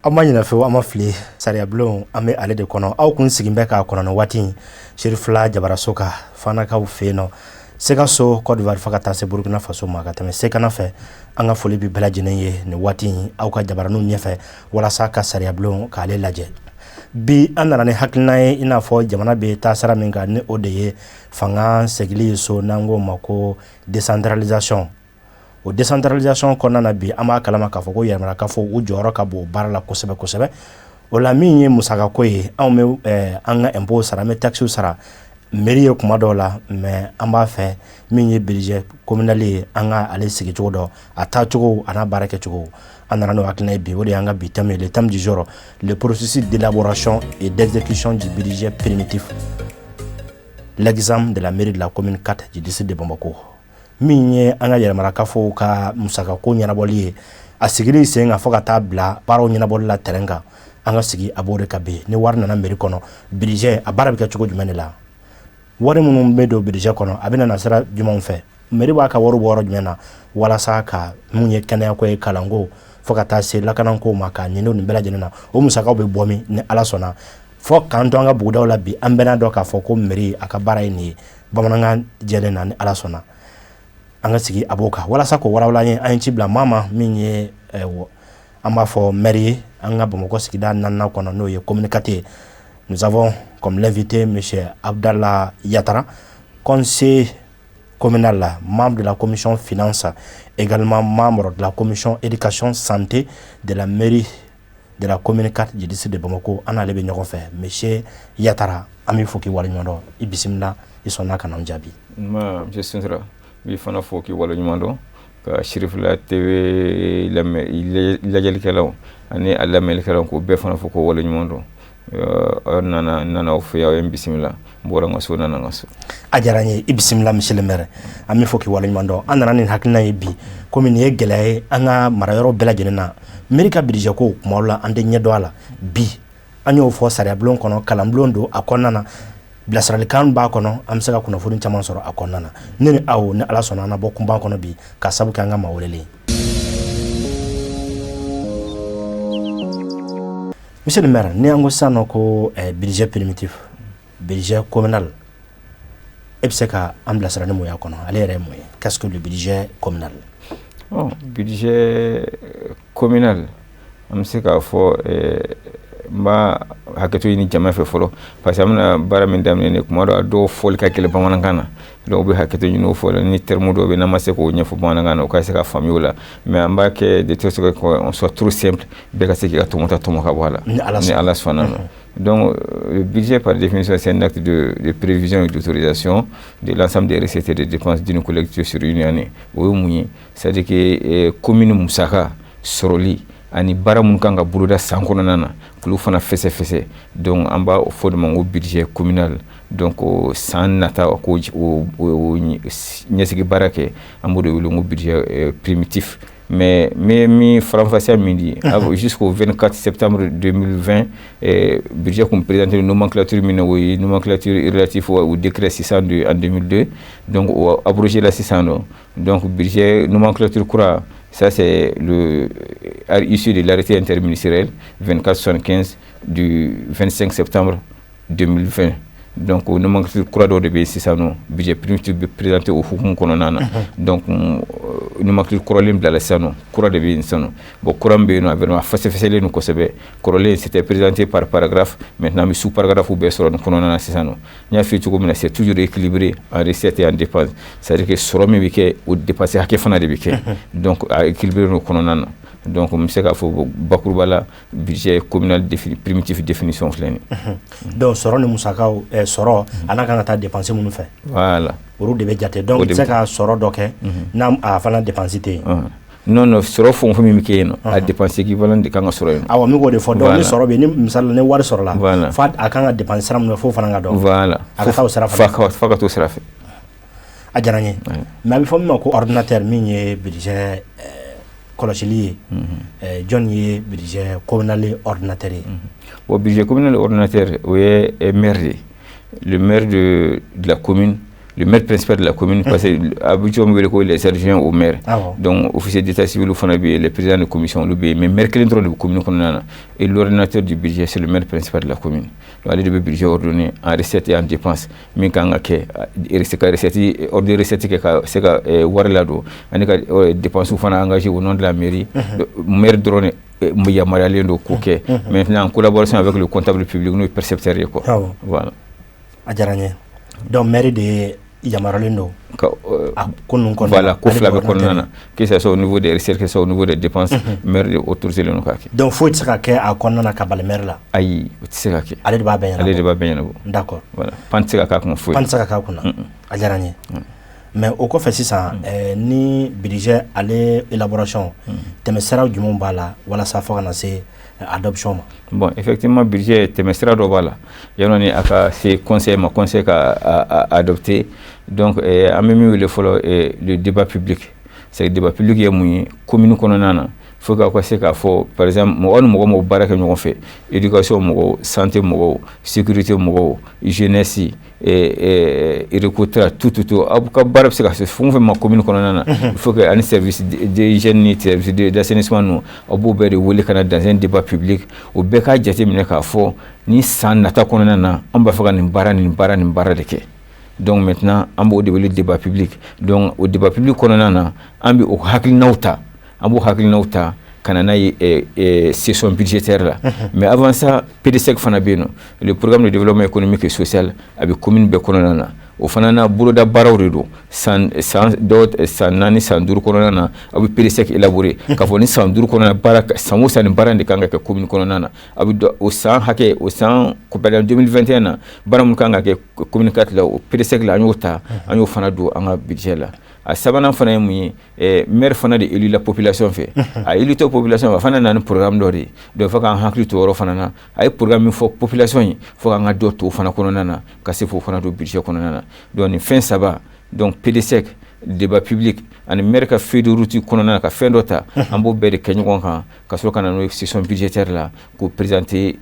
An ma ɲinɛ fewu, an ma fili. Sariyabulon, an bɛ ale de kɔnɔ. Aw kun sigin bɛ k'a kɔnɔ nin waati in Cherifla jabaraso kan, Fanakaw fɛ yen nɔ, Sikaso, Côte d'Ivoire, fo ka taa se Burukina Faso ma, ka tɛmɛ Sekana fɛ. An ka foli bɛ bɛɛ lajɛlen ye nin waati in aw ka jabaraninw ɲɛfɛ walasa ka sariyabulon k'ale lajɛ. Bi, an nana ni hakilina ye, i n'a fɔ jamana bɛ taasira min kan, ni o de ye fanga segili ye so, n'an k'o ma ko décentralisation. O décentralisation kɔnɔna na, bi an b'a kalama k'a fɔ ko yɛrɛmarakafo u jɔyɔrɔ ka bon baara la kosɛbɛ kosɛbɛ. O la, min ye musakako ye, anw bɛ an ka impôt sara, an bɛ taxes sara mairie ye kuma dɔw la, mais an b'a fɛ min ye budget communal ye, an ka ale sigicogo dɔn, a taacogo a n'a baara kɛcogo. An nana n'o hakilina ye bi. O de y'an ka bi thème ye, le thème du jour: le processus d'élaboration et d'exécution du budget primitif, l'exemple de la mairie de la commune 4 du district de Bamako. Min ye an ka yɛrɛmarakafo ka musakako ɲɛnabɔli ye, a sigili sen kan fo ka taa bila baaraw ɲɛnabɔli la terrain kan, an ka sigi a b'o de kan bi. Ni wari nana mairie kɔnɔ, budget a baara bɛ kɛ cogo jumɛn de la? Wari minnu bɛ don budget kɔnɔ, a bɛ na sira jumɛnw fɛ? Mairie b'a ka wari bɔ yɔrɔ jumɛn na walasa ka mun ye kɛnɛyako ye, kalanko, fo ka taa se lakanako ma, k'a ɲini nin bɛɛ lajɛlen na? O musakaw bɛ bɔ min? Ni Ala sɔnna, fɔ k'an to an ka bugudaw la bi, an bɛɛ n'a dɔn k'a fɔ ko mairie a ka baara ye nin ye bamanankan jɛlen na. Ni Ala sɔnna, an ka sigi a b'o kan walasa k'o walawala an ye. An ye ci bila maa ma min ye, an b'a fɔ maire ye an ka Bamakɔ sigida naaninan kɔnɔ, n'o ye commune 4 ye. Nous avons comme l'invité monsieur Abdallah Yatara, conseiller communal, membre de la commission finance, également membre de la commission éducation santé de la mairie de la commune 4 du district de Bamako. An n'ale bɛ ɲɔgɔn fɛ. Monsieur Yatara, an b'i fo k'i waleɲuman dɔn. I bisimila, i sɔnna ka n'an jaabi. Nba, monsieur Sunsira, n b'i fana fo k'i waleɲuman dɔn, ka Cherifla TV lamɛn lajɛlikɛlaw ani a lamɛnlikɛlaw, k'o bɛɛ fana fo k'o waleɲuman dɔn. Aw nana, n nana aw fɛ yan, aw ye n bisimila. N bɔra n ka so, nana n ka so. A diyara n ye. I bisimila, monsieur le maire. An bɛ fɔ k'i waleɲuman dɔn. An nana nin hakilina ye bi, komi nin ye gɛlɛya ye an ka marayɔrɔ bɛɛ lajɛlen na, mairie ka budget ko, kuma dɔ la an tɛ ɲɛ dɔn a la. Bi an y'o fɔ sariyabulon kɔnɔ, kalanbulon don a kɔnɔna na, bilasiralikan b'a kɔnɔ, an bɛ se ka kunnafoni caman sɔrɔ a kɔnɔna na. Ne ni aw, ni Ala sɔnna, an na bɔ kunba kɔnɔ bi ka sabu kɛ an ka maa welelen. Monsieur le maire, ni an ko sisan nɔ ko budget primitif, budget communal, e bɛ se ka an bilasira ni mun y'a kɔnɔ? Ale yɛrɛ ye mun ye? Qu'est-ce que le budget communal? Bon, budget communal, an bɛ se k'a fɔ, n b'a hakɛto ɲini jama fɛ fɔlɔ, parce que an bɛna baara min daminɛ nin kuma dɔ, a dɔw fɔli ka gɛlɛn bamanankan na. Donc u bɛ hakɛto ɲini o fɔ la. Ni terme dɔw bɛ, n'an ma se k'o ɲɛfɔ bamanankan na, u ka se ka faamuya o la. Mais an b'a kɛ de telle sorte qu'on soit trop simple, bɛɛ ka se k'i ka tɔmɔta tɔmɔ ka bɔ a la. Ni Ala sɔnna ma. Donc le budget, par définition, c'est un acte de prévision et d'autorisation de l'ensemble des recettes et des dépenses d'une collectivité sur une année. O ye mun ye? C'est-à-dire que commune musaka sɔrɔli ani baara mun kan ka boloda san kɔnɔna na, k'olu fana fɛsɛ-fɛsɛ. Donc an b'a fɔ de ma ko budget communal. Donc san nata, k'o ɲɛsigi baara kɛ, an b'o de wele ko budget primitif. Mais n bɛ min faranfasiya min di, jusqu'au 24 septembre 2020, budget kun présenté nomenclature min na, o ye nomenclature relatif au décret 602 en 2002. Donc o abrogé la sisan nɔ. Donc budget nomenclature kura, ça c'est le issu de l'arrêté interministériel 2475 du 25 septembre 2020. Donc o nomenclature kura dɔw de bɛ yen sisan nɔ. Budget primitif bɛ présenté o hukumu kɔnɔna na. Donc nomenclature kɔrɔlen bilala sisan nɔ, kura de bɛ yen sisan nɔ. Bon, kura min bɛ yen nɔ, vraiment a fɛsɛfɛsɛlen don kosɛbɛ. Kɔrɔlen, c'était présenté par paragraphe, maintenant an bɛ sous paragraphe bɛɛ sɔrɔ nin kɔnɔna na sisan nɔ. N y'a f'i ye cogo min na, c'est toujours équilibré en recettes et en dépenses, c'est à dire que sɔrɔ min bɛ kɛ, o dépense hakɛ fana de bɛ kɛ. Donc a équilibré don kɔnɔna na. Donc n bɛ se k'a fɔ bakuruba la, budget communal primitif définition filɛ nin ye. Donc sɔrɔ ni musakaw, sɔrɔ a n'a kan ka taa dépense minnu fɛ. Voilà. Olu de bɛ jate. Donc i tɛ se ka sɔrɔ dɔ kɛ n'a a fana dépense tɛ yen. Non, non, sɔrɔ fɛn o fɛn min bɛ kɛ yen nɔ, a dépense équivalent de kan ka sɔrɔ yen nɔ. Awɔ, n bɛ k'o de fɔ. Donc ni sɔrɔ bɛ yen, ni misali la ni wari sɔrɔla, f'a a kan ka dépense sira min fɛ, f'o fana ka dɔn. Voilà. A ka taa o sira fana. F'a ka t'o sira fɛ. A diyara n ye. Mais a bɛ fɔ min ma ko ordinateur, min ye budget kɔlɔsili ye, jɔn ye budget communal ordinateur ye? Bon, budget communal ordinateur, o ye maire de ye, le maire de la commune. Le maire principal de la commune, parce que a bɛ cogo min wele ko les adjoints au maire. Donc officier d'état civil fana bɛ yen, les présidents de commission, olu bɛ yen, mais maire kelen dɔrɔn de bɛ commune kɔnɔna na. Et l'ordonnateur du budget, c'est le maire principal de la commune. Donc ale de bɛ budget ordonner en recette et en dépense. Min kan ka kɛ, ka recette, ordre de recette kɛ ka se ka wari ladon, ani ka dépense fana engagé au nom de la mairie, maire dɔrɔn de yamaruyalen don k'o kɛ. Maintenant, en collaboration avec le comptable public, n'o ye percepteur ye quoi. Voilà. A diyara n ye. Donc maire de ye yamaruyalen don ka a ko ninnu kɔnɔna. Voilà, ko fila bɛ kɔnɔna na, que ça soit au niveau des recettes, que ça soit au niveau des dépenses, maire de autorisé len don k'a kɛ. Donc foyi tɛ se ka kɛ a kɔnɔna na ka bali maire la? Ayi, o tɛ se ka kɛ. Ale de b'a bɛɛ ɲɛnabɔ. Ale de b'a bɛɛ ɲɛnabɔ. D'accord. Voilà, pan tɛ se ka k'a kunna foyi. Pan tɛ se ka k'a kunna. A diyara n ye. Mais o kɔfɛ sisan, ni budget ale élaboration, tɛmɛsira jumɛnw b'a la walasa fo ka na se adoption ma? Bon, effectivement, budget, tɛmɛsira dɔ b'a la yanni a ka se conseil ma, conseil ka adopter. Donc an bɛ min wele fɔlɔ, le débat public. C'est débat public ye mun ye? Commune kɔnɔna na, faut k'aw ka se k'a fɔ, par exemple, mɔgɔ ni mɔgɔ mɔgɔ baara kɛ ɲɔgɔn fɛ, éducation mɔgɔw, santé mɔgɔw, sécurité mɔgɔw, jeunesse, RECOTRA, tout tout tout, aw ka baara bɛ se ka se fɛn o fɛn ma commune kɔnɔna na, il faut que ani service d'hygiène ni service d'assainissement ninnu, aw b'o bɛɛ de wele ka na dans un débat public. O bɛɛ k'a jateminɛ k'a fɔ ni san nata kɔnɔna na, an b'a fɛ ka nin baara, nin baara, nin baara de kɛ. Donc maintenant, an b'o de wele débat public. Donc o débat public kɔnɔna na, an bɛ o hakilinaw ta, an b'o hakilinaw ta ka na n'a ye session budgétaire la. Mais avant ça, PDSEC fana bɛ yen nɔ, le programme de développement économique et social. A bɛ commune bɛɛ kɔnɔna na. O fana na, boloda baaraw de don. San san dɔw, san 4, san 5 kɔnɔna na, aw bɛ PDSEC élaborer k'a fɔ ni san 5 kɔnɔna baara, san o san, nin baara in de kan ka kɛ commune kɔnɔna na. A bɛ o san hakɛ, o san, par exemple 2021 na, baara mun kan ka kɛ commune 4 la, o PDSEC la, an y'o ta, an y'o fana don an ka budget la. A sabanan fana ye mun ye? Maire fana de élu la population fɛ. A élu tɔ population fɛ, a fana nana ni programme dɔ de ye. Donc fo k'an hakili to o yɔrɔ fana na. A ye programme min fɔ population ye, fo k'an ka dɔ to o fana kɔnɔna na ka se k'o fana don budget kɔnɔna na. Donc nin fɛn saba, donc PDSEC, débat public ani maire ka feuille de route kɔnɔna na ka fɛn dɔ ta, an b'o bɛɛ de kɛ ɲɔgɔn kan ka sɔrɔ ka na n'o ye session budgétaire la, k'o présenter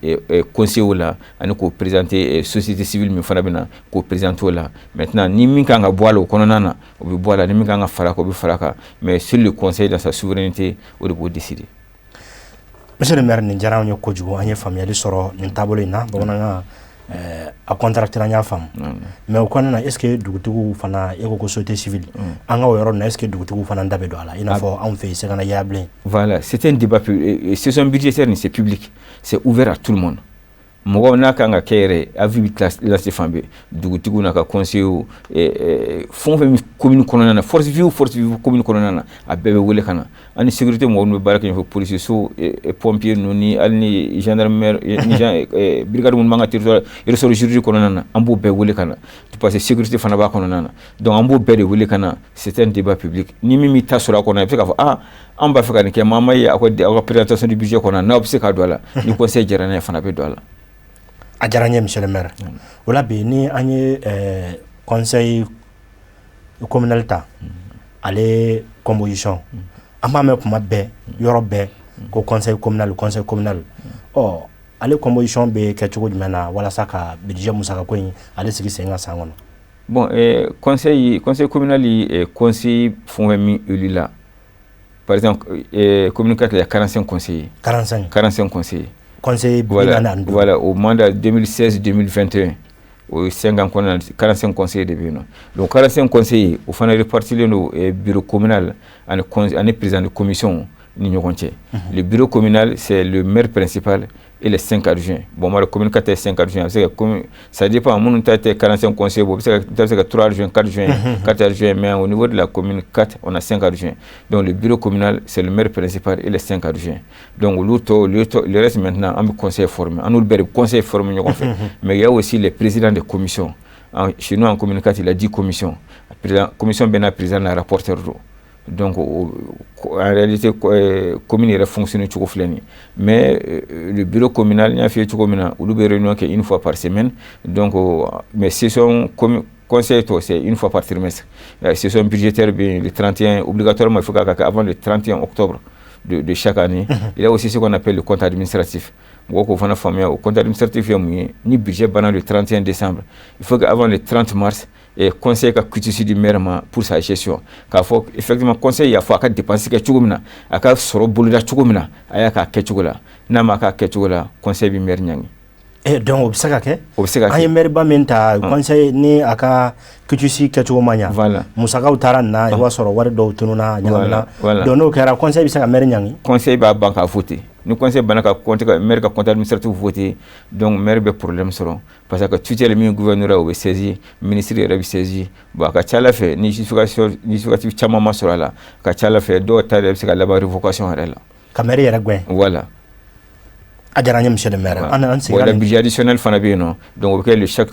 conseil la, ani k'o présenter société civile min fana bɛ na, k'o présenter o la. Maintenant, ni min kan ka bɔ a la o kɔnɔna na, o bɛ bɔ a la, ni min kan ka fara a kan, o bɛ fara a kan, mais seul le conseil dans sa souveraineté, o de b'o décider. Monsieur le maire, nin diyara anw ye kojugu. An ye faamuyali sɔrɔ nin taabolo in na. Bamanankan a contracté, an y'a faamu. Mais o kɔnɔna na, est ce que dugutigiw fana, e ko ko société civile, an ka o yɔrɔ na, est ce que dugutigiw fana da bɛ don a la, i n'a fɔ anw fɛ yen Sɛgɛna Yabilen? Voilà, c'est un débat, session budgétaire nin, c'est public, c'est ouvert à tout le monde. Mɔgɔ n'a kan ka kɛ yɛrɛ, avis bɛ lase fan bɛɛ, dugutigiw n'a ka conseillers, fɛn o fɛn commune kɔnɔna na, force vive, force vive commune kɔnɔna na, a bɛɛ bɛ wele ka na. Ani sécurité mɔgɔw minnu bɛ baara kɛ ɲɔgɔn fɛ, polisiso, pompier ninnu, ni hali ni gendarmerie ni brigade minnu b'an ka territoire, ressort juridique kɔnɔna na, an b'o bɛɛ wele ka na, parce que sécurité fana b'a kɔnɔna na. Donc an b'o bɛɛ de wele ka na. C'est un débat public. Ni min m'i ta sɔrɔ a kɔnɔ, i bɛ se k'a fɔ: ah, an b'a fɛ ka nin kɛ, maa ma ye aw ka présentation du budget kɔnɔ. N'aw bɛ se ka don a la, ni conseil jɛra n'a ye, fana bɛ don a la. A diyara n ye, monsieur le maire. O la bi, ni an ye conseil communal ta, ale composition, an b'a mɛn kuma bɛɛ, yɔrɔ bɛɛ, ko conseil communal, conseil communal. Ɔ, ale composition bɛ kɛ cogo jumɛn na walasa ka budget musakako in ale sigi sen kan san kɔnɔ? Bon, conseil communal ye conseil fɛn o fɛn min élu la. Par exemple, commune 4, il y a 45 conseillers. 45. 45 conseillers. Conseiller. Voilà, voilà, au mandat 2016-2021, o 5 ans kɔnɔna na, 45 conseillers de bɛ yen nɔ. Donc 45 conseillers, o fana répartilen don bureau communal ani président de commission ni ɲɔgɔn cɛ. Le bureau communal, c'est le maire principal et les 5 adjoints. Bon, moi, commune 4 est 5 adjoints. C'est que ça dépend. Minnu ta tɛ 45 conseillers, bon, bɛ se ka 3 adjoints, 4 adjoints, 4 adjoints, mais au niveau de la commune 4, on a 5 adjoints. Donc le bureau communal, c'est le maire principal et les 5 adjoints. Donc olu tɔ, le reste maintenant, an bɛ conseil former. An n'olu bɛɛ de bɛ conseil former ɲɔgɔn fɛ. Mais il y a aussi les présidents des commissions. Chez nous, en commune 4, il y a 10 commissions. Président, commission bɛɛ n'a président n'a rapporteur don. Donc en réalité, commune yɛrɛ fonctionne cogo filɛ nin ye. Mais le bureau communal, n y'a f'i ye cogo min na, olu bɛ réunion kɛ une fois par semaine. Donc mais session conseil tɔ, c'est une fois par trimestre. Session budgétaire bɛ yen le 31, obligatoirement il faut k'a kɛ avant le 31 octobre de chaque année. Il y a aussi ce qu'on appelle le compte administratif. Mɔgɔw k'o fana faamuya, o compte administratif ye mun ye? Ni budget banna le 31 décembre, il faut que avant le 30 mars, i ka conseil ka quitus di maire ma pour sa gestion, k'a fɔ effectivement conseil y'a fɔ a ka dépense kɛ cogo min na, a ka sɔrɔ boloda cogo min na, a y'a k'a kɛcogo la. N'a ma k'a kɛcogo la, conseil bɛ maire ɲangi. Donc o bɛ se ka kɛ? O bɛ se ka kɛ. An ye maire ba min ta, conseil ni a ka quitus kɛcogo ma ɲa, musakaw taara nin na, i b'a sɔrɔ wari dɔw tununna, ɲagamina. Donc n'o kɛra, conseil bɛ se ka maire ɲangi? Conseil b'a ban k'a voter. Ni conseil banna ka compte ka maire ka compte administratif voter, donc maire bɛ problème sɔrɔ, parce que tutelle min gouverneur, o bɛ saisir, ministre yɛrɛ bɛ saisir. Bon, a ka ca ala fɛ, ni justification justificatif caman ma sɔrɔ a la, a ka ca ala fɛ, dɔw ta yɛrɛ bɛ se ka laban révocation yɛrɛ la. Ka maire yɛrɛ gɛn? Voilà. A diyara n ye, monsieur le maire. An sigira. Bon, le budget additionnel fana bɛ yen nɔ. Donc o bɛ kɛ le chaque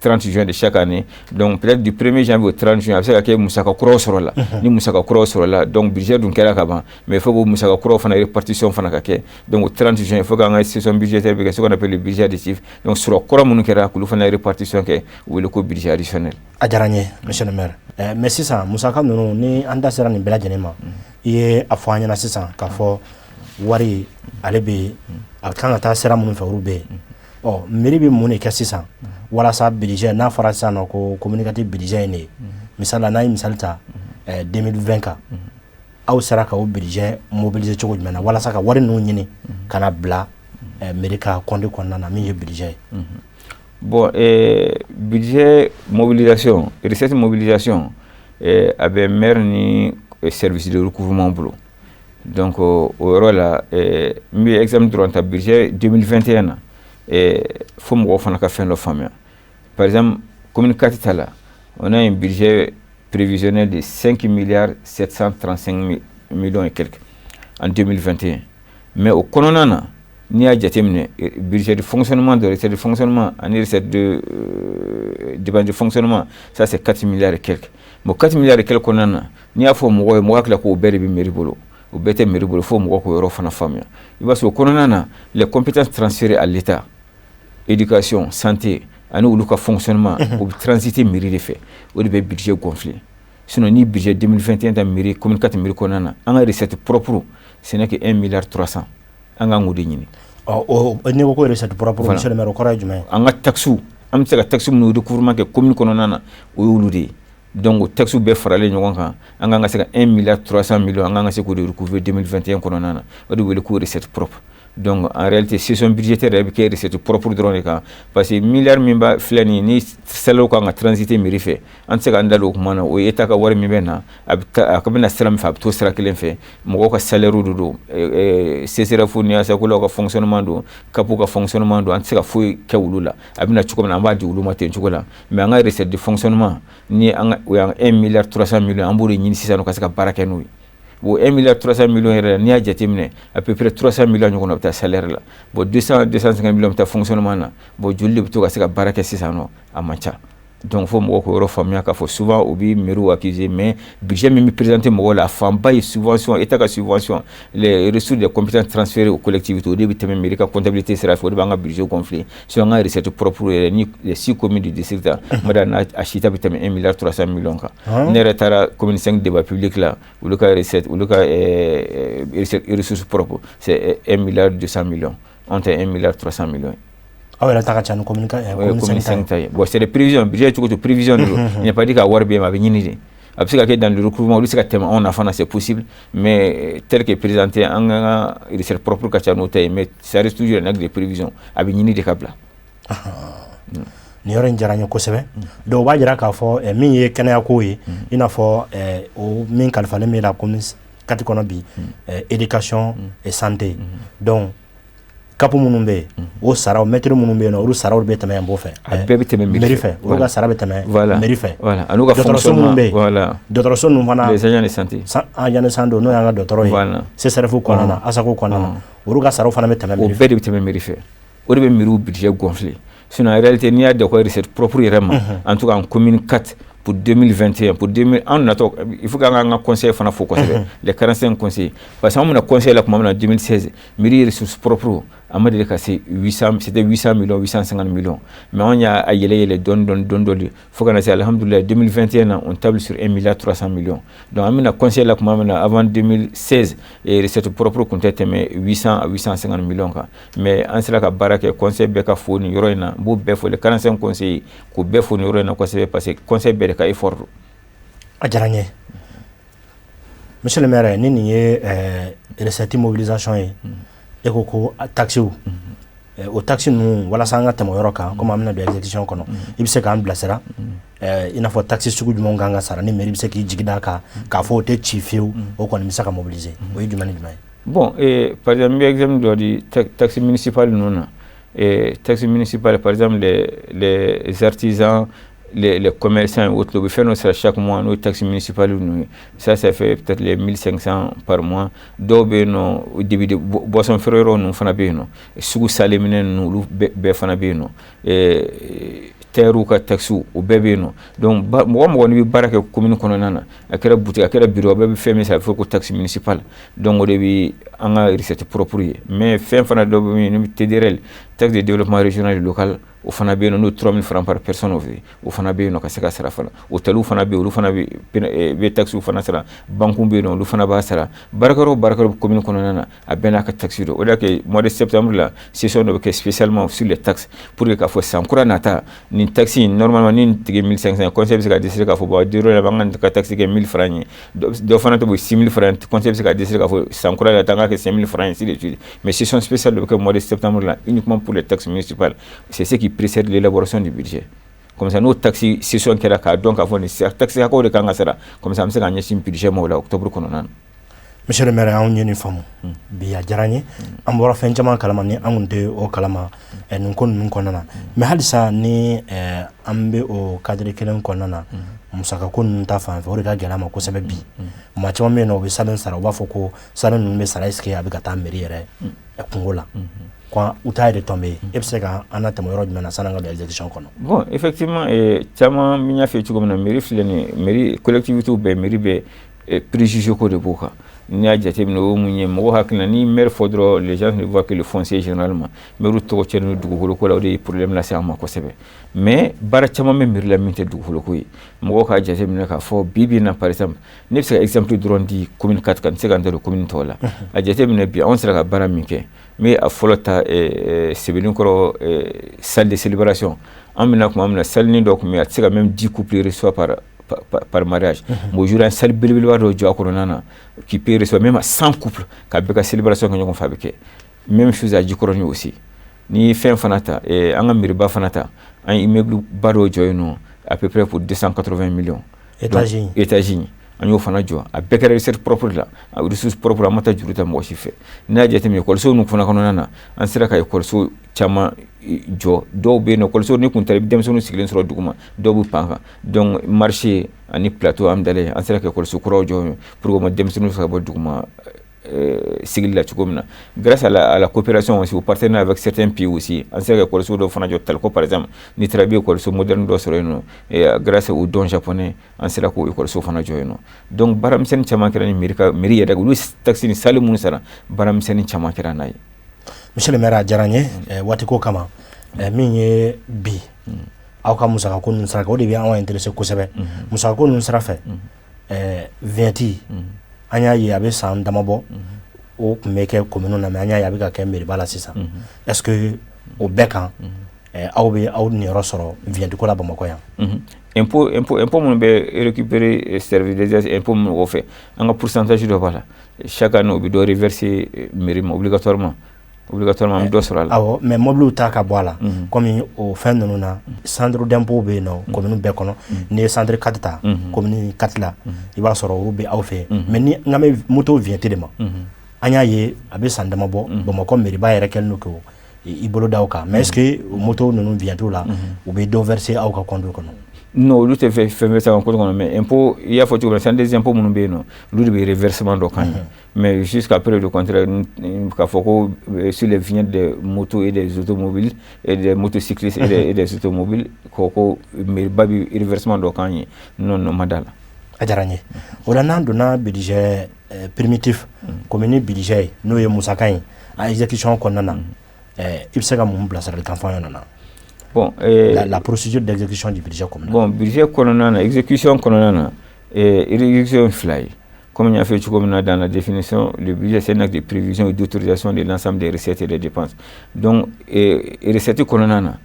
30 juin de chaque année. Donc peut-être du 1er janvier au 30 juin, a bɛ se ka kɛ musaka kuraw sɔrɔ la. Ni musaka kuraw sɔrɔ la, donc budget dun kɛra ka ban, mais il faut que musaka kuraw fana répartition fana ka kɛ. Donc au 30 juin, il faut qu'an ka session budgétaire bɛ kɛ, ce qu'on appelle le budget additif. Donc sɔrɔ kura minnu kɛra, k'olu fana répartition kɛ, o wele ko budget additionnel. A diyara n ye, monsieur le maire. Mais sisan, musaka ninnu ni an da sera nin bɛɛ lajɛlen ma, i ye a fɔ an ɲɛna sisan k'a fɔ wari ale bɛ yen, a kan ka taa sira minnu fɛ, olu bɛ yen. Ɔ, mairie bɛ mun de kɛ sisan walasa budget n'a fɔra sisan nɔ ko commune 4 budget ye nin ye? Misali la, n'an ye misali ta 2020 kan, aw sera ka o budget mobiliser cogo jumɛn na walasa ka wari ninnu ɲini ka na bila mairie ka compte kɔnɔna na, min ye budget ye? Bon, budget mobilisation, recette mobilisation, a bɛ maire ni service de recouvrement bolo. Donc o yɔrɔ la, n bɛ exemple dɔrɔn ta budget 2021 na, fo mɔgɔw fana ka fɛn dɔ faamuya. Par exemple, commune 4 ta la, on a un budget prévisionnel de 5 milliards 735 millions et quelques en 2021. Mais o kɔnɔna na, n'i y'a jateminɛ, budget de fonctionnement, de recette de fonctionnement ani recette de dépense de fonctionnement, ça c'est 4 milliards et quelques. Bon, 4 milliards et quelques kɔnɔna na, n'i y'a fɔ mɔgɔw ye, mɔgɔ hakili k'o bɛɛ de bɛ mairie bolo. O bɛɛ tɛ mairie bolo, fo mɔgɔ k'o yɔrɔ fana faamuya. I b'a sɔrɔ o kɔnɔna na, les compétences transférées à l'État, éducation, santé, ani olu ka fonctionnement, o bɛ transiter mairie de fɛ. O de bɛ budget gonfler. Sinon, ni budget 2021 ta, mairie, commune 4 mairie kɔnɔna na, an ka recette propre, ce n'est que 1 milliard 300. An kan k'o de ɲini. Ɔ, o n'i ko ko recette propre, monsieur le maire, o kɔrɔ ye jumɛn ye? An ka taxes, an bɛ se ka taxe minnu recouvrement kɛ commune kɔnɔna na, o y'olu de ye. Donc o taxes bɛɛ faralen ɲɔgɔn kan, an kan ka se ka 1 milliard 300 millions, an kan ka se k'o de recouvrer 2021 kɔnɔna na. O de wele ko recette propre. Donc en réalité, session budgétaire yɛrɛ bɛ kɛ recette propre dɔrɔn de kan, parce que milliard min b'a filɛ nin ye, ni salaire kan ka transiter mairie fɛ, an tɛ se k'an da don o kuma na. O ye État ka wari min bɛ na, a bɛ taa, a bɛ na sira min fɛ, a bɛ t'o sira kelen fɛ. Mɔgɔw ka salaire de don, CSRéf ni ASACOLAw ka fonctionnement don, CAP ka fonctionnement don, an tɛ se ka foyi kɛ olu la. A bɛ na cogo min na, an b'a di olu ma ten cogo la. Mais an ka recette de fonctionnement ni an ka, o y'an 1 milliard 300 millions, an b'o de ɲini sisan ka se ka baara kɛ n'o ye. Bon, 1 milliard 300 millions yɛrɛ, n'i y'a jateminɛ, à peu près 300 millions ɲɔgɔn na bɛ taa salaire la. Bon, 200 250 millions bɛ taa fonctionnement na. Bon, joli de bɛ to ka se ka baara kɛ sisan nɔ? A man ca. Donc fo mɔgɔw k'o yɔrɔ faamuya k'a fɔ souvent u bɛ mairie accuser, mais budget min bɛ présenter mɔgɔw la, a fanba ye subvention, État ka subvention, les ressources des compétences transférées aux collectivités, o de bɛ tɛmɛ mairie ka comptabilité sira fɛ, o de b'an ka budget gonfler. Sinon, an ka recette propre yɛrɛ, ni les six communes du district, mada n'a a si ta bɛ tɛmɛ 1 milliard 300 millions kan. Ne yɛrɛ taara commune 5 débat public la, olu ka recette, olu ka ressources propres, c'est 1 milliard 200 millions. Anw ta 1 milliard 300 millions. Aw yɛrɛ ta ka ca ni commune commune 5 ta ye. Bon, c'est des prévisions. Budget cogo cogo, prévision de don. Il n'y a pas dit ka wari bɛ yen, a bɛ ɲini de. A bɛ se ka kɛ dans le recouvrement, olu bɛ se ka tɛmɛ anw na fana, c'est possible, mais tel que présenté, an ka recette propre ka ca n'o ta ye, mais ça reste toujours un acte de prévision, a bɛ ɲini de ka bila. Nin yɔrɔ in diyara n ye kosɛbɛ. Donc o b'a jira k'a fɔ min ye kɛnɛyako ye, i n'a fɔ o min kalifalen bɛ la commune 4 kɔnɔ bi, éducation et santé. Donc CAP minnu bɛ yen, o saraw, maître minnu bɛ yen nɔ, olu saraw bɛ tɛmɛ impôt fɛ. A bɛɛ bɛ tɛmɛ mairie fɛ, olu ka sara bɛ tɛmɛ mairie fɛ. Voilà, a n'u ka dɔgɔtɔrɔso minnu bɛ yen, dɔgɔtɔrɔso ninnu fana, les agents de santé, agents de santé, n'o y'an ka dɔgɔtɔrɔ ye, CSRéf kɔnɔna na, ASACO kɔnɔna na, olu ka saraw fana bɛ tɛmɛ mairie fɛ. O bɛɛ de bɛ tɛmɛ mairie fɛ. O de bɛ mairie budget gonfler. Sinon, en réalité, n'i y'a da ko recette propre yɛrɛ ma, en tout cas en commune 4, Pour 2021, pour 2000 an natɔ, il faut qu'an ka conseil fana fo kosɛbɛ, les 45 conseillers, parce que an bɛna conseil la tuma min na 2016, mairie ressources propres a ma deli ka se 800, c'était 800 millions, 850 millions, mais anw y'a yɛlɛ yɛlɛ dɔɔni dɔɔni dɔɔni dɔɔni fo ka na se, alhamdulilayi, 2021 na, on table sur 1 milliard 300 millions. Donc an bɛna conseil la tuma min na avant 2016, recette propre tun tɛ tɛmɛ 800 à 850 millions kan, mais an sera ka baara kɛ. Conseil bɛɛ ka fo nin yɔrɔ in na, n b'o bɛɛ fo, les 45 conseillers, k'o bɛɛ fo nin yɔrɔ in na kosɛbɛ, parce que conseil bɛɛ de ka effort don. A diyara n ye, monsieur le maire. Ni nin ye recette mobilisation ye, e ko ko taxes, o taxe ninnu, walasa an ka tɛmɛ o yɔrɔ kan, komi an bɛna don exécution kɔnɔ, i bɛ se k'an bilasira, i n'a fɔ taxe sugu jumɛnw kan ka sara ni mairie bɛ se k'i jigi d'a kan k'a fɔ o tɛ ci fiyewu, o kɔni bɛ se ka mobiliser, o ye jumɛn ni jumɛn ye? Bon, par exemple, n bɛ exemple dɔ di taxe municipale ninnu na. Taxe municipale, par exemple, les artisans, les commerçants et autres, u bɛ fɛn dɔ sara chaque mois, n'o ye taxe municipale ninnu ye. Ça fait peut-être les 1500 par mois. Dɔw bɛ yen nɔ, débit de boisson feere yɔrɔ ninnu fana bɛ yen nɔ, sugu saleminɛ ninnu, olu bɛɛ fana bɛ yen nɔ, tailleur ka taxe, o bɛɛ bɛ yen nɔ. Donc mɔgɔ mɔgɔ n'i bɛ baara kɛ commune kɔnɔna na, a kɛra boutique, a kɛra bureau, a bɛɛ bɛ fɛn min sara, a bɛ fɔ ko taxe municipale. Donc o de bɛ an ka recette propre ye. Mais fɛn fana dɔ bɛ yen ni TDRL, taxe de développement régional et local, o fana bɛ yen nɔ, n'o 3000 francs par personne, o fana bɛ yen nɔ ka se ka sara fana. Hôteliw fana bɛ yen, olu fana bɛ taxe fana sara. Banques bɛ yen nɔ, olu fana b'a sara. Baarakɛyɔrɔ o baarakɛyɔrɔ commune kɔnɔna na, a bɛɛ n'a ka taxe don. O de y'a kɛ mois de septembre la, session dɔ bɛ kɛ spécialement sur les taxes, pour que k'a fɔ san kura nata, nin taxe in, normalement ni nin tigi 1500, conseil bɛ se ka décider k'a fɔ bon, durée la, an ka taxe kɛ 1000 francs ye. Dɔ fana tɛ bɔ 6000 francs, conseil bɛ se ka décider k'a fɔ san kura nata, an k'a kɛ 5000 francs, ainsi de suite. Mais session spéciale dɔ bɛ kɛ mois de septembre la uniquement pour les taxes municipales. C'est ce qui précède l'élaboration du budget. Comme ça, n'o taxe session kɛra k'a dɔn k'a fɔ nin taxe hakɛw de kan ka sara, comme ça an bɛ se k'an ɲɛsin budget ma o la octobre kɔnɔna na. Monsieur le maire, anw ye nin faamu bi, a diyara n ye. An bɔra fɛn caman kalama ni an kun tɛ o kalama nin ko ninnu kɔnɔna na. Mais halisa ni an bɛ o cadre kelen kɔnɔna na, musakako ninnu ta fan fɛ, o de ka gɛlɛn ma kosɛbɛ bi. Maa caman bɛ yen nɔ, u bɛ salaire sara, u b'a fɔ ko salaire ninnu bɛ sara, est ce que a bɛ ka taa mairie yɛrɛ kungo la ko u t'a retombé? E bɛ se ka an natɛmɛ yɔrɔ jumɛn na sanni an ka don exécution kɔnɔ? Bon, effectivement, caman min y'a f'i ye cogo min na, mairie filɛ nin ye, mairie, collectivité bɛɛ, mairie bɛ préjugé ko de b'o kan. N'i y'a jateminɛ, o ye mun ye? Mɔgɔ hakili la, ni maire fɔ dɔrɔn, les gens ne voient que le foncier généralement. Maire tɔgɔ tiɲɛnen don dugukolo ko la, o de ye problème lase an ma kosɛbɛ. Mais baara caman bɛ mairie la min tɛ dugukolo ko ye. Mɔgɔw k'a jateminɛ k'a fɔ bi bi in na, par exemple, ne bɛ se ka exemple dɔrɔn di commune 4 kan, n tɛ se ka n da don commune tɔw la. A jateminɛ bi, anw sera ka baara min kɛ, n bɛ a fɔlɔ ta, Sebenikɔrɔ salle de célébration. An bɛna tuma min na, salle dɔ tun bɛ yen, a tɛ se ka même 10 couples reçoit par mariage. Mais aujourd'hui, an salle belebeleba dɔ jɔ a kɔnɔna na qui peut recevoir même à 100 couples, ka bɛɛ ka célébration kɛ ɲɔgɔn fɛ, a bɛ kɛ. Même chose à Jikɔrɔni aussi. Ni fɛn fana ta, an ka mairie ba fana ta, an ye immeuble ba dɔ jɔ yen nɔ, à peu près pour 280 millions. Étage. Étage, an y'o fana jɔ, a bɛɛ kɛra recette propre la, a ressource propre, an ma taa juru ta mɔgɔ si fɛ. N'i y'a jateminɛ, ekɔliso ninnu fana kɔnɔna na, an sera ka ekɔliso caman jɔ. Dɔw bɛ yen nɔ, ekɔliso ni kun taara, i bɛ denmisɛnninw sigilen sɔrɔ duguma, dɔw bɛ pan kan. Donc marché ani plateau Amidalayi, an sera ka ekɔliso kuraw jɔ pour que denmisɛnninw bɛ se ka bɔ duguma sigili la cogo min na. Grâce à la coopération aussi, au partenariat avec certains pays aussi, an sera ka ekɔliso dɔw fana jɔ Taliko par exemple. N'i taara, i bɛ ekɔliso moderne dɔ sɔrɔ yen nɔ. Grâce au don japonais, an sera k'o ekɔliso fana jɔ yen nɔ. Donc baaramisɛnnin caman kɛra ni mairie ka mairie yɛrɛ, olu taxe ni salle minnu sara, baaramisɛnnin caman kɛra n'a ye. Monsieur le maire, a diyara n ye. Waati ko kama, min ye bi aw ka musakako ninnu sara, o de bɛ anw intéressé kosɛbɛ. Musakako ninnu sira fɛ, vignette, an y'a ye a bɛ san dama bɔ, o tun bɛ kɛ commune na, mais an y'a ye a bɛ ka kɛ mairie ba la sisan. Est ce que o bɛɛ kan, aw bɛ aw niyɔrɔ sɔrɔ vignette ko la Bamakɔ yan? Impôt minnu bɛ récupérer service des impôts mɔgɔw fɛ, an ka pourcentage dɔ b'a la. Chaque année, u bɛ dɔ reverser mairie ma obligatoirement. Obligatoirement, an bɛ dɔ sɔrɔ a la. Awɔ, mais mobiliw ta ka bɔ a la, komi o fɛn ninnu na, centre d'impôt bɛ yen nɔ commune bɛɛ kɔnɔ. N'i ye centre 4 ta, commune 4 la, i b'a sɔrɔ olu bɛ aw fɛ yen. Mais ni n kan bɛ moto vignette de ma, an y'a ye a bɛ san dama bɔ, Bamakɔ mairie ba yɛrɛ kɛlen don k'o i bolo da o kan. Mais est ce que moto ninnu vignette la, u bɛ dɔ verser aw ka compte kɔnɔ? Non, olu tɛ fɛn verser an compte kɔnɔ, mais impôt, i y'a fɔ cogo min na, centre des impôts minnu bɛ yen nɔ, olu de bɛ reversement dɔ k'an ye. Mais jusqu'à preuve du contraire, k'a fɔ ko sur les vignettes des motos et des automobiles et des motocyclistes et des automobiles, ko mairie ba bɛ reversement dɔ k'an ye, non non, ma da la. A diyara n ye. O la, n'an donna budget primitif, commune budget ye, n'o ye musaka ye, a exécution kɔnɔna na, i bɛ se ka mun bilasiralikan fɔ an ɲɛna? Bon, la procédure d'exécution du budget communal. Bon, budget kɔnɔna na, exécution kɔnɔna na, exécution fila ye. Comme n y'a fɔ cogo min na, dans la définition, le budget, c'est un acte de prévision et d'autorisation de l'ensemble des recettes et des dépenses. Donc recette kɔnɔna na,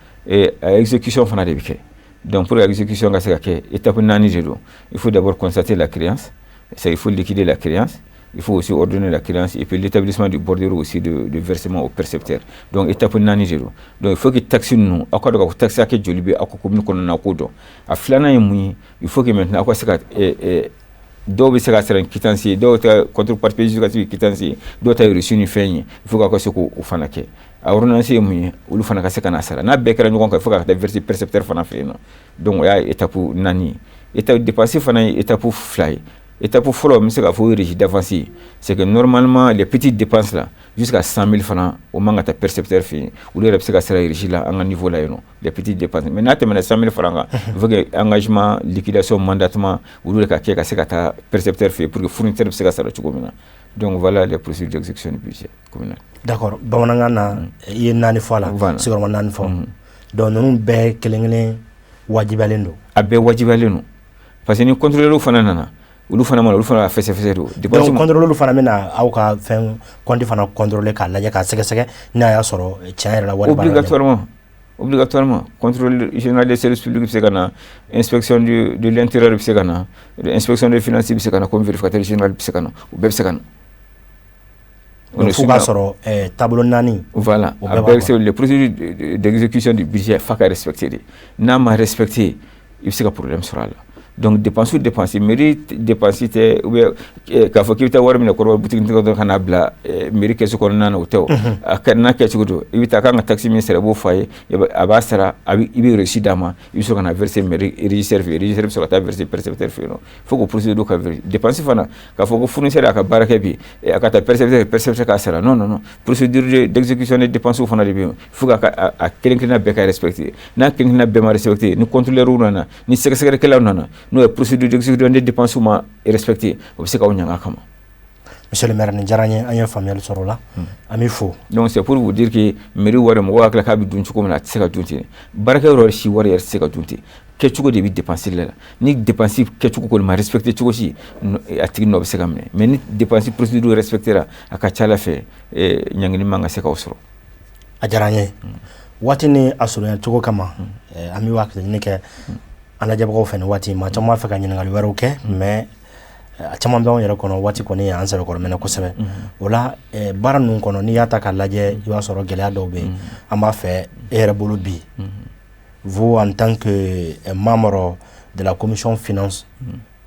a exécution fana de bɛ kɛ. Donc pour l'exécution ka se ka kɛ, étape naani de don. Il faut d'abord constater la créance, c'est il faut liquider la créance, il faut aussi ordonner la créance et puis l'établissement du bordereau aussi de versement au percepteur. Donc étape naani de don. Donc il faut que taxe ninnu, aw ka dɔn k'a fɔ taxe hakɛ joli bɛ aw ka commune kɔnɔna na, k'o dɔn. A filanan ye mun ye? Il faut que maintenant aw ka se ka dɔw bɛ se ka sara ni quittance ye, dɔw ta contrepartie justificative quittance ye, dɔw ta ye reçu ni fɛn ye. Il faut k'aw ka se k'o fana kɛ. A ordonnance ye mun ye? Olu fana ka se ka na sara. N'a bɛɛ kɛra ɲɔgɔn kan, il faut ka taa verser percepteur fana fɛ yen nɔ. Donc o y'a étape naani ye. Étape dépense fana ye étape fila ye. Étape fɔlɔ, n bɛ se k'a fɔ o ye régie d'avance ye. C'est que normalement, les petites dépenses là, jusqu'à 100 000 francs, o man ka taa percepteur fɛ yen. Olu yɛrɛ bɛ se ka sara régie la an ka niveau la yen nɔ, les petites dépenses. Mais n'a tɛmɛna 100 000 francs kan, il faut que engagement, liquidation, mandatement, olu de ka kɛ ka se ka taa percepteur fɛ yen pour que fournisseur bɛ se ka sara cogo min na. Donc voilà les procédures d'exécution du budget communal. D'accord. Bamanankan na, i ye naani fɔ a la, sigiyɔrɔma naani fɔ. Donc ninnu bɛɛ kelen kelen wajibiyalen don. A bɛɛ wajibiyalen don, parce que ni contrôleur fana nana, olu fana mana, olu fana b'a fɛsɛfɛsɛ don. Donc contrôleur fana bɛna aw ka fɛn compte fana contrôler, k'a lajɛ, k'a sɛgɛsɛgɛ n'a y'a sɔrɔ tiɲɛ yɛrɛ la wari b'a la. Obligatoirement, obligatoirement. Contrôle général des services publics bɛ se ka na, inspection de l'intérieur bɛ se ka na, inspection des finances bɛ se ka na, comme vérificateur général bɛ se ka na, u bɛɛ bɛ se ka na. Donc fo k'a sɔrɔ taabolo naani. Voilà, a bɛɛ bɛ les procédures d'exécution du budget, f'a ka respecter de. N'a ma respecter, i bɛ se ka problème sɔrɔ a la. Donc dépense o dépense, mairie dépense tɛ ou bien k'a fɔ k'i bɛ taa wari minɛ kɔrɔ boutique dɔrɔn ka n'a bila mairie kɛsu kɔnɔna na, o tɛ. O a kɛ n'a kɛcogo don, i bɛ taa kan ka taxe min sara, i b'o fɔ a ye, a b'a sara, a bɛ i bɛ reçu d'a ma, i bɛ sɔrɔ ka na verser mairie régisseur fɛ yen, régisseur bɛ sɔrɔ ka taa verser percepteur fɛ yen nɔ. Fo k'o procédure ka vérifier. Dépense fana, k'a fɔ ko fournisseur y'a ka baara kɛ bi, a ka taa percepteur, percepteur k'a sara, non non non. Procédure d'exécution des dépenses fana de bɛ yen, fo k'a a kelen kelenna bɛɛ ka respecter. N'a kelen kelenna bɛɛ ma respecter, ni contrôleur nana, ni sɛgɛsɛgɛlikɛlaw nana, n'o ye procédure d'exécution des dépenses ma respecter, o bɛ se k'aw ɲanga kama. Monsieur le maire, nin diyara n ye, an ye faamuyali sɔrɔ o la, an b'i fo. Donc c'est pour vous dire que mairie wari, mɔgɔw hakili k'a bɛ dun cogo min na, a tɛ se ka dun ten. Baarakɛyɔrɔ si wari yɛrɛ tɛ se ka dun ten. Kɛcogo de bɛ dépense la. Ni dépense kɛcogo kɔni ma respecter cogo si, a tigi nɔ bɛ se ka minɛ. Mais ni dépense procédure respecter la, a ka ca ala fɛ, ɲangili man ka se k'aw sɔrɔ. A diyara n ye. Waati ni a surunya cogo kama, an bɛ waati ɲini kɛ an lajɛbagaw fɛ nin waati. Maa caman b'a fɛ ka ɲininkali wɛrɛw kɛ, mais a caman bɛ anw yɛrɛ kɔnɔ, waati kɔni y'an sɛbɛkɔrɔ mɛnɛ kosɛbɛ. O la, baara ninnu kɔnɔ, n'i y'a ta k'a lajɛ, i b'a sɔrɔ gɛlɛya dɔw bɛ yen. An b'a fɛ e yɛrɛ bolo bi, vous en tant que membre de la commission finance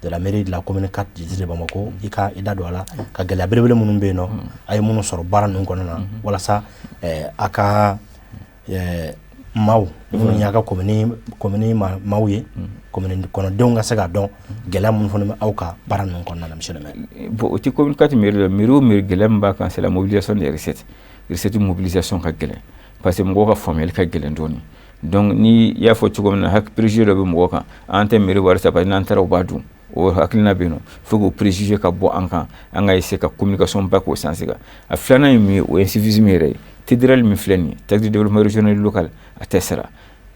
de la mairie de la commune 4 du district de Bamako, i ka i da don a la ka gɛlɛya belebele minnu bɛ yen nɔ, a ye minnu sɔrɔ baara ninnu kɔnɔna na, walasa a ka maaw minnu y'a ka commune maaw ye, commune kɔnɔdenw ka se k'a dɔn gɛlɛya minnu fana bɛ aw ka baara ninnu kɔnɔna na, monsieur le maire. Bon, o tɛ commune 4 mairie la. Mairie o mairie, gɛlɛya min b'a kan, c'est la mobilisation des recettes. Recette mobilisation ka gɛlɛn parce que mɔgɔw ka faamuyali ka gɛlɛn dɔɔnin. Donc ni i y'a fɔ cogo min na, préjugé dɔ bɛ mɔgɔw kan, an tɛ mairie wari ta parce que n'an taara u b'a dun. O hakilina bɛ yen nɔ, fo k'o préjugé ka bɔ an kan, an ka essayer ka communication ba k'o sens kan. A filanan ye mun ye? O ye incivisme yɛrɛ ye. TDRL min filɛ nin ye, taxe de développement régional local, a tɛ sara.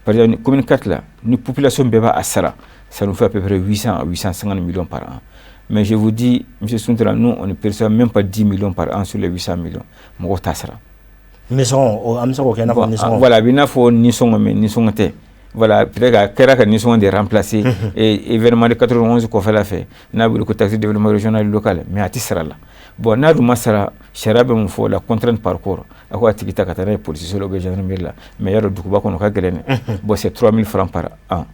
Par exemple, commune 4 la, ni population bɛɛ b'a sara, ça nous fait à peu près 800 à 850 millions par an. Mais je vous dis, monsieur Suntura, nous, on ne perçoit même pas 10 millions par an sur les 800 millions. Mɔgɔw t'a sara. Nisɔngɔ, an bɛ se k'o kɛ i n'a fɔ nisɔngɔ. Voilà, a bɛ i n'a fɔ nisɔngɔ, mais nisɔngɔ tɛ. Voilà, peut-être a kɛra ka nisɔngɔ de remplacer et événement de 91 kɔfɛla fɛ, n'a bɛ wele ko taxe de développement régional local, mais a tɛ sara la. Bon, n'a dun ma sara, sariya bɛ mun fɔ? La contrainte par corps. A ko a tigi ta ka taa n'a ye polisiso la ou bien gendarmerie la. Mais y'a dɔn, duguba kɔnɔ ka gɛlɛn dɛ. Bon, c'est 3000 francs par an.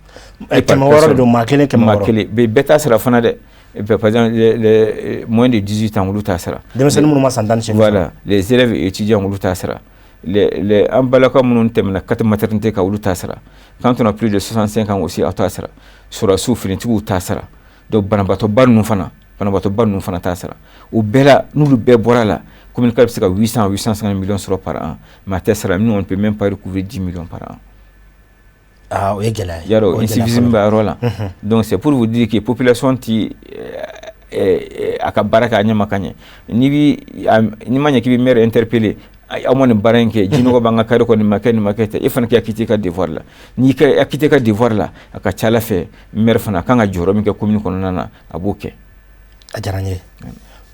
600 de don, maa kelen 600. Maa kelen, bɛɛ t'a sara fana dɛ. Par exemple, les moins de 18 ans, olu t'a sara. Denmisɛnnin minnu ma san 18. Voilà, les élèves et étudiants, olu t'a sara. Les an balaka minnu tɛmɛna carte maternité kan, olu t'a sara. Quand on a plus de 65 ans aussi, aw t'a sara. Sɔrɔdasiw, finitigiw t'a sara. Donc banabaatɔba ninnu fana t'a sara. O bɛɛ la, n'olu bɛɛ bɔra la, commune 4 bɛ se ka 800 850 millions sɔrɔ par an, mais a tɛ sara. Nous, on ne peut même pas recouvrir 10 millions par an. Ah, o ye gɛlɛya ye. Yarɔ, insuffisance b'a yɔrɔ la. Donc c'est pour vous dire que population ti a ka baara kɛ a ɲɛ ma ka ɲɛ. N'i bi n'i ma ɲɛ k'i bɛ maire interpeller, aw ma nin baara in kɛ, jinɔgɔ b'an ka carré kɔnɔ, nin ma kɛ, nin ma kɛ ten, e fana k'i acquitter i ka devoir la. N'i ka acquitter ka devoir la, a ka ca Ala fɛ, maire fana a kan ka jɔyɔrɔ min kɛ commune kɔnɔna na, a b'o kɛ. A diyara n ye.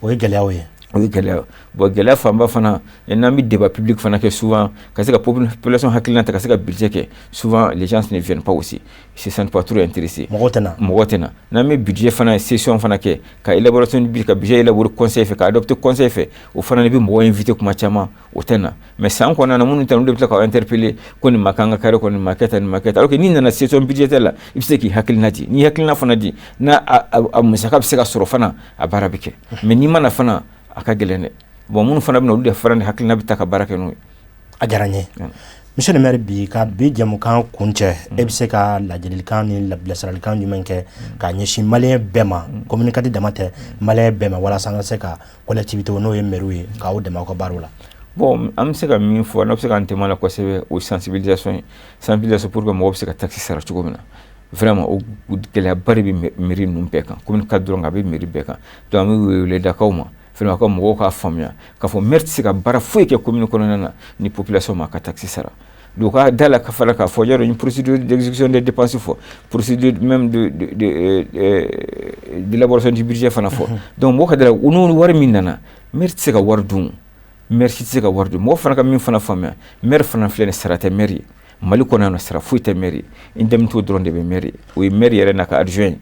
O ye gɛlɛyaw ye. O ye gɛlɛya. Bon, gɛlɛya fanba fana, n'an bɛ débat public fana kɛ souvent, ka se ka population hakilina ta, ka se ka budget kɛ, souvent les gens ne viennent pas aussi, ils se sentent pas trop intéressés. Mɔgɔw tɛ na. Mɔgɔw tɛ na. N'an bɛ budget fana session fana kɛ, ka élaboration du ka budget élaborer conseil fɛ, ka adopter conseil fɛ, o fana bɛ mɔgɔw inviter kuma caman, o tɛ na. Mais san kɔnɔna na, minnu tɛ na, olu de bɛ tila k'aw interpeller ko nin ma k'an ka carré kɔnɔ, nin ma kɛ tan, nin ma kɛ tan, alors que n'i nana session budgétaire la, i bɛ se k'i hakilina di. N'i hakilina fana di n'a a musaka bɛ se ka sɔrɔ fana, a baara bɛ kɛ. Mais n'i ma na fana, a ka gɛlɛn dɛ. Bon, minnu fana bɛ na, olu de fana ni hakilina bɛ ta ka baara kɛ n'o ye. A diyara n ye, monsieur le maire. Bi ka bi jɛmukan kuncɛ, e bɛ se ka ladilikan ni bilasiralikan jumɛn kɛ k'a ɲɛsin malien bɛɛ ma, commune 4 dama tɛ, malien bɛɛ ma, walasa an ka se ka collectivité, n'o ye maire ye, k'aw dɛmɛ aw ka baaraw la? Bon, an bɛ se ka min fɔ, n'aw bɛ se k'an dɛmɛ a la kosɛbɛ, o ye sensibilisation ye. Sensibilisation pour que mɔgɔw bɛ se ka taxe sara cogo min na. Vraiment, o gɛlɛyaba de bɛ mairie ninnu bɛɛ kan, commune 4 dɔrɔn, a bɛ mairie bɛɛ kan. Donc an bɛ wele da k'aw ma vraiment, ka mɔgɔw k'a faamuya k'a fɔ maire tɛ se ka baara foyi kɛ commune kɔnɔna na ni population ma ka taxe sara. Donc ka da la ka fana k'a fɔ yarɔ, ni procédure d'exécution des dépenses fɔ, procédure même de de de d'élaboration du budget fana fɔ. Donc mɔgɔ ka da la, n'o wari min nana, maire tɛ se ka wari dun, maire si tɛ se ka wari dun. Mɔgɔ fana ka min fana faamuya, maire fana filɛ nin, sara tɛ maire ye Mali kɔnɔ yan nɔ, sara foyi tɛ maire ye. Indemnité dɔrɔn de bɛ maire ye, o ye maire yɛrɛ n'a ka adjoint ye.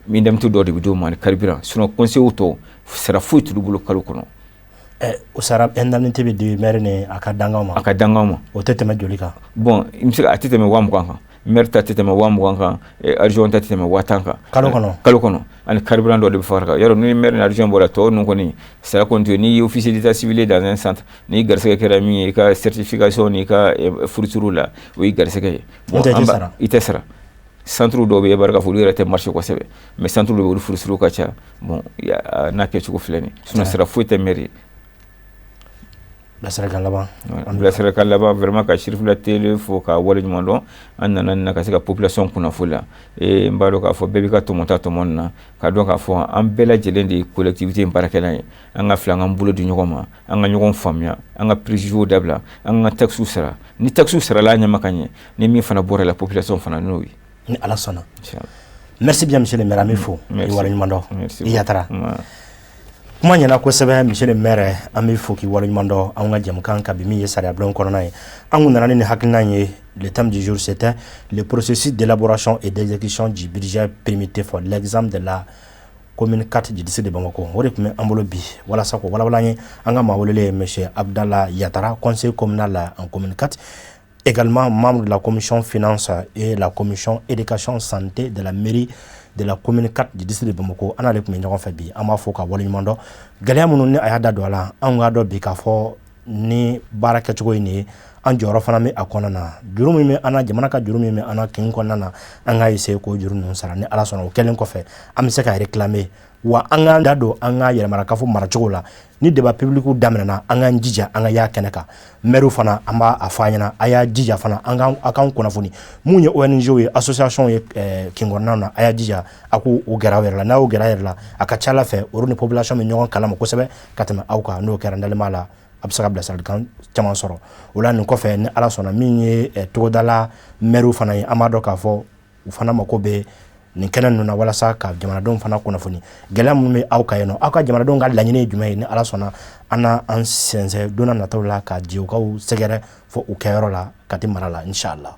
Indemnité dɔw de bɛ d'o ma ani carburant. Sinon conseiller tɔw, sara foyi t'olu bolo kalo kɔnɔ. O sara, indemnité bɛ di maire ni a ka danganw ma? A ka danganw ma. O tɛ tɛmɛ joli kan? Bon, i bɛ se ka, a tɛ tɛmɛ 20 000 kan. Maire ta tɛ tɛmɛ 20 000 kan, adjoint ta tɛ tɛmɛ 10 000 kan. Kalo kɔnɔ? Kalo kɔnɔ, ani carburant dɔ de bɛ fara kan. Yarɔ, ni maire ni adjoint bɔra, tɔw ninnu kɔni sara kɔni tɛ. N'i ye officier d'état civil dans un centre, n'i garisɛgɛ kɛra min ye, i ka certification n'i ka fourniture la, o y'i garisɛgɛ ye. Bon, i tɛ sara. I tɛ sara. Centre dɔw bɛ yen, e b'a dɔn k'a fɔ olu yɛrɛ tɛ marché kosɛbɛ, mais centre dɔw bɛ yen, olu fourniture ka ca. Bon, n'a kɛcogo filɛ nin ye, sinon sara foyi tɛ maire ye. Bilasiralikan laban? Bilasiralikan laban, vraiment, ka Sirifila Télé fo k'a waleɲuman dɔn. An nana nin na ka se ka population kunnafoni. N b'a dɔn k'a fɔ bɛɛ b'i ka tɔmɔta tɔmɔ nin na, k'a dɔn k'a fɔ an bɛɛ lajɛlen de ye collectivité in baarakɛla ye. An ka fila, an k'an bolo di ɲɔgɔn ma, an ka ɲɔgɔn faamuya, an ka préjugés dabila, an ka taxes sara. Ni taxes sarala a ɲɛma ka ɲɛ, ni min fana bɔra la, population fana n'o ye. Ni Ala sɔnna. Merci bien, monsieur le maire. An b'i fo k'i waleɲuman dɔn. I Yatara, kuma ɲɛna kosɛbɛ. Monsieur le maire, an b'i fo k'i waleɲuman dɔn. Anw ka jɛmukan ka bi, min ye sariya bulon kɔnɔna ye, an kun nana ni nin hakilina ye. Le thème du jour, c'était le processus d'élaboration et d'exécution du budget primitif, l'exemple de la commune 4 du district de Bamako. O de tun bɛ an bolo bi walasa k'o walawala an ye. An ka maa welelen ye monsieur Abdallah Yatara, conseiller communal en commune 4, également membre de la commission finance et la commission éducation santé de la mairie de la commune 4 du district de Bamako. An n'ale tun bɛ ɲɔgɔn fɛ bi. An b'a fɔ ka waleɲuman dɔn. Gɛlɛya minnu ni a y'a da don a la, anw k'a dɔn bi k'a fɔ ni baara kɛcogo ye nin ye, an jɔyɔrɔ fana bɛ a kɔnɔna na. Juru min bɛ an na, jamana ka juru min bɛ an na kin kɔnɔna na, an k'a essayer k'o juru ninnu sara. Ni Ala sɔnna, o kɛlen kɔfɛ, an bɛ se ka réclamer wa. An k'an da don an ka yɛrɛmarakafo maracogo la. Ni débat public daminɛna, an k'an jija an ka y'a kɛnɛ kan. Maire fana, an b'a fɔ a ɲɛna, a y'a jija fana an ka a k'an kunnafoni. Mun ye ONG ye, association ye kin kɔnɔna na, a y'a jija a k'u gɛrɛ aw yɛrɛ la. N'a y'o gɛrɛ a yɛrɛ la, a ka ca Ala fɛ, olu ni population bɛ ɲɔgɔn kalama kosɛbɛ ka tɛmɛ aw kan. N'o kɛra, n dalen b'a la, a bɛ se ka bilasiralikan caman sɔrɔ o la. Nin kɔfɛ, ni Ala sɔnna, min ye togodala maire fana ye, an b'a dɔn k'a fɔ u fana mako bɛ nin kɛnɛ ninnu na walasa ka jamanadenw fana kunnafoni gɛlɛya minnu bɛ aw kan yen nɔ, aw ka jamanadenw ka laɲini ye jumɛn ye. Ni Ala sɔnna, an na an sɛnsɛn don n'a nataw la ka jɛkaw sɛgɛrɛ fo u kɛyɔrɔ la Kati mara la, inshallah.